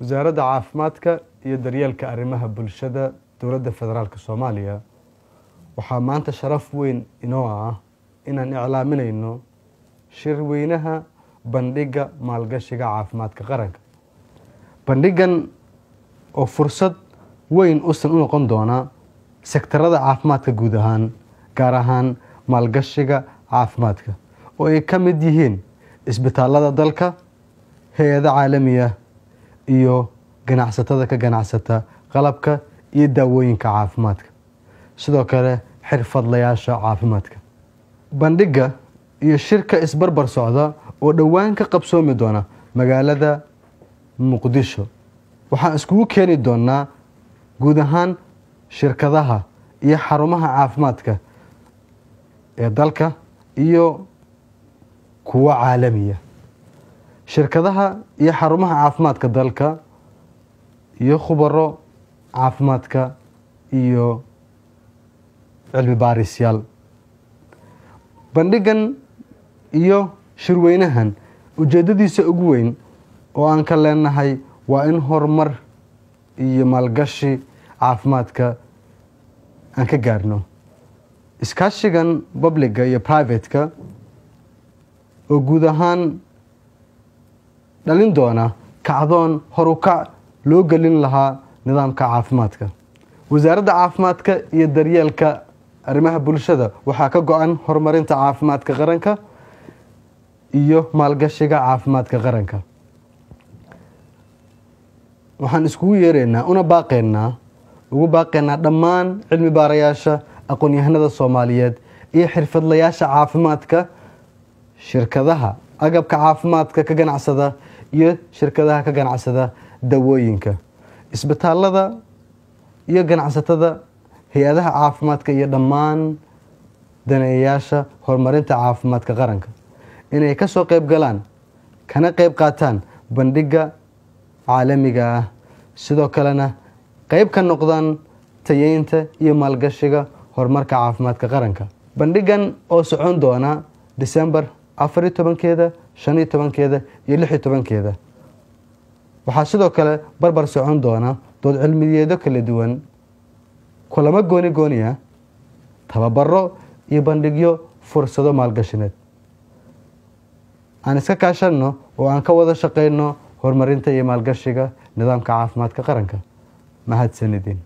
Wasaaradda Caafimaadka iyo Daryeelka Arrimaha Bulshada Dowladda Federaalka Soomaaliya waxaa maanta sharaf weyn inoo ah inaan iclaaminayno shirweynaha bandhigga maalgashiga caafimaadka qaranka. Bandhiggan oo fursad weyn usan u noqon doona sektarada caafimaadka guud ahaan, gaar ahaan maalgashiga caafimaadka oo ay ka mid yihiin isbitaalada dalka, hay-ado caalamiya iyo ganacsatada ka ganacsata qalabka iyo daawooyinka caafimaadka, sidoo kale xirfadlayaasha caafimaadka. Bandhigga iyo shirka isbarbar socda oo dhowaan ka qabsoomi doona magaalada Muqdisho waxaan iskugu keeni doonaa guud ahaan shirkadaha iyo xarumaha caafimaadka ee dalka iyo kuwo caalamiya, shirkadaha iyo xarumaha caafimaadka dalka iyo khubaro caafimaadka iyo cilmi baarisyaal. Bandhiggan iyo shirweynahan ujeeddadiisa ugu weyn oo aan ka leenahay waa in horumar iyo maalgashi caafimaadka aan ka gaarno. Iskaashigan public-ga iyo private-ka oo guud ahaan dhalin doona kacdoon horukac loo gelin lahaa nidaamka caafimaadka. Wasaaradda Caafimaadka iyo Daryeelka Arrimaha Bulshada waxaa ka go-an horumarinta caafimaadka qaranka iyo maalgashiga caafimaadka qaranka. Waxaan iskugu yeeraynaa una baaqaynaa ugu baaqaynaa dhammaan cilmi baarayaasha, aqoon-yahanada Soomaaliyeed iyo xirfadlayaasha caafimaadka, shirkadaha agabka caafimaadka ka ganacsada iyo shirkadaha ka ganacsada dawooyinka, isbitaalada iyo ganacsatada, hay-adaha caafimaadka iyo dhammaan daneeyayaasha horumarinta caafimaadka qaranka inay ka soo qayb galaan kana qayb qaataan bandhigga caalamiga ah, sidoo kalena qayb ka noqdaan tayeynta iyo maalgashiga horumarka caafimaadka qaranka. Bandhiggan oo socon doona December 14-keeda, 15-keeda iyo 16-keeda waxaa sidoo kale barbar socon doona dood cilmiyeedo kala duwan, kulamo gooni gooni ah, tababaro iyo bandhigyo fursado maalgashineed. Aan iska kaashanno oo aan ka wada shaqayno horumarinta iyo maalgashiga nidaamka caafimaadka qaranka. Mahadsanidin.